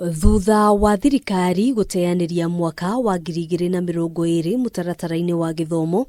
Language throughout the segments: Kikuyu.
Thutha wa thirikari gũteanĩria mwaka wa 2020 mũtaratara-inĩ wa gĩthomo,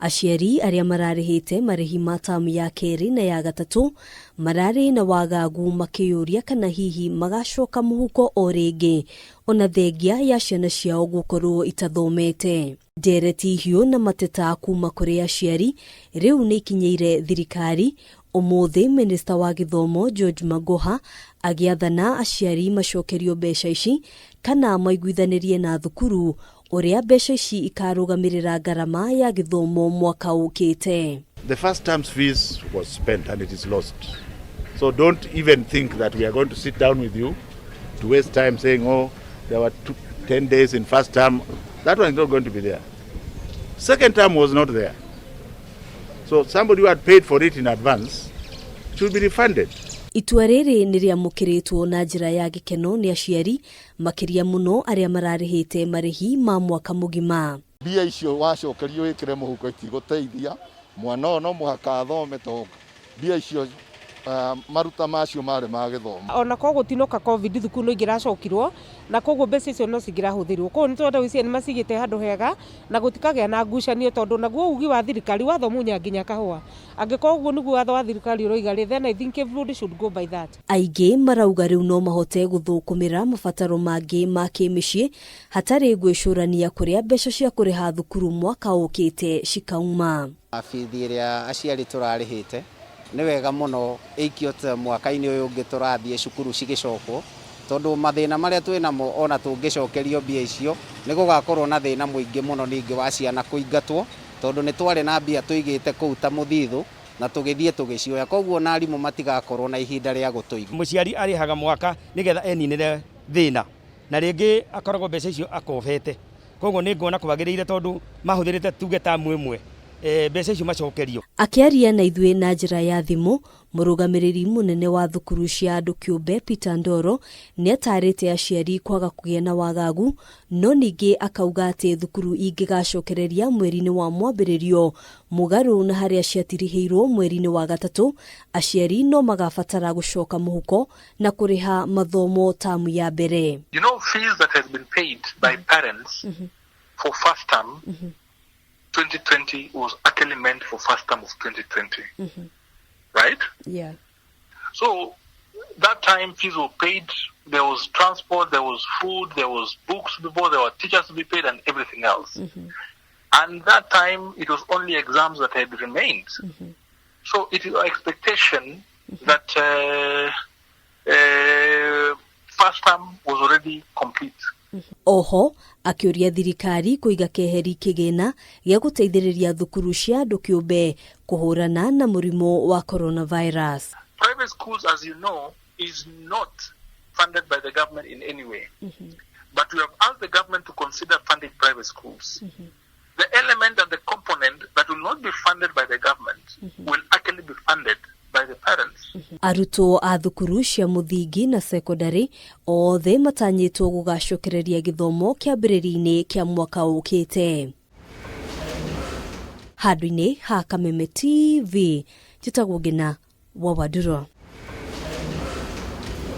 aciari arĩa mararĩhĩte marĩhi ma tamu ya kerĩ na ya gatatũ mararĩ na wagagu makĩyũria kana hihi magacoka mũhuko o rĩngĩ ona thengia ya ciana ciao gũkorwo itathomete. Ndereti hiũ na mateta kuma kũrĩ aciari rĩu nĩ ikinyĩire thirikari. Ũmũthĩ minista wa gĩthomo George Magoha agĩathana aciari macokerio mbeca ici kana maiguithanĩrie na thukuru ũrĩa mbeca ici ikarũgamĩrĩra ngarama ya gĩthomo mwaka ũkĩte. The first term's fees was spent and it is lost. So don't even think that we are going to sit down with you to waste time saying, oh, there were 10 days in first term. That one is not going to be there. Second term was not there. So somebody who had paid for it in advance should be refunded. Itua rĩrĩ nĩ rĩamũkĩrĩtwo na njĩra ya gĩkeno nĩ aciari, makĩria mũno arĩa mararĩhĩte marĩhi ma mwaka mũgima. Mbia icio wacokerio wĩkĩre mũhuko itigũteithia mwana ũyũ, no mũhaka athome to mbia icio maruta macio marĩ ma gĩthomo. Ona korwo gũtinoka COVID, thukuru no ingĩracokirwo na koguo mbeca icio no cingĩrahũthĩrirwo. Koguo nĩ tũrenda gwĩciria nĩ macigĩte handũ hega na gũtikagĩa na ngucanio, tondũ naguo ugi wa thirikari watho munya nginya kahũa. Angĩkorwo ũguo nĩguo watho wa thirikari ũroiga rĩ, then I think everybody should go by that. Aingĩ marauga rĩu no mahote gũthũkũmĩra mabataro mangĩ ma kĩmĩciĩ hatarĩ gwĩcũrania kũrĩa mbeca cia kũrĩha thukuru mwaka ũkĩte cikauma. Bithi ĩrĩa aciari tũrarĩhĩte nĩ wega mũno ĩikio ta mwaka-inĩ ũyũ ũngĩ tũrathiĩ cukuru cigĩcokwo, tondũ mathĩna marĩa twĩ namo, ona tũngĩcokerio mbia icio nĩ gũgakorwo na thĩna mũingĩ mũno ningĩ wa ciana kũingatwo, tondũ nĩ twarĩ na mbia tũigĩte kũu ta mũthithũ na tũgĩthiĩ tũgĩcioya, koguo na arimũ matigakorwo na ihinda rĩa gũtũiga. Mũciari arĩhaga mwaka nĩgetha eninĩre thĩna na rĩngĩ akoragwo mbeca icio akobete, koguo nĩ nguona kwagĩrĩire tondũ mahũthĩrĩte tuge tamu ĩmwe, mbeca icio macokerio. Akĩaria na ithuĩ na njĩra ya thimũ, mũrũgamĩrĩri mũnene wa thukuru cia andũ kĩũmbe Peter Ndoro nĩ atarĩte aciari kwaga kũgĩa na wagagu, no ningĩ akauga atĩ thukuru ingĩgacokereria mweri-inĩ wa mwambĩrĩrio mũgarũ na harĩa ciatirihĩirwo mweri-inĩ wa gatatũ, aciari no magabatara gũcoka mũhuko na kũrĩha mathomo tamu ya mbere. Fees that has been paid by parents for first term 2020 was actually meant for first term of 2020. Right? Yeah. So that time fees were paid, there was transport, there was food, there was books to be bought, there were teachers to be paid and everything else. And that time it was only exams that had remained. So it is our expectation that first term was already complete. Oho akĩũria thirikari kũiga keheri kĩgĩna gĩa gũteithĩrĩria thukuru cia andũ kĩũmbe kũhũrana na mũrimũ wa coronavirus. Private schools, as you know, is not funded by the government in any way. But we have asked the government to consider funding private schools. The element and the component that will not be funded by the government will actually be funded by the parents. Arutwo a thukuru cia mũthingi na sekondari othe matanyĩtwo gũgacokereria gĩthomo kĩambĩrĩria-inĩ kĩa mwaka ũkĩte. Handũ-inĩ ha Kameme TV, njĩtagwo Ngina wa Wanduro.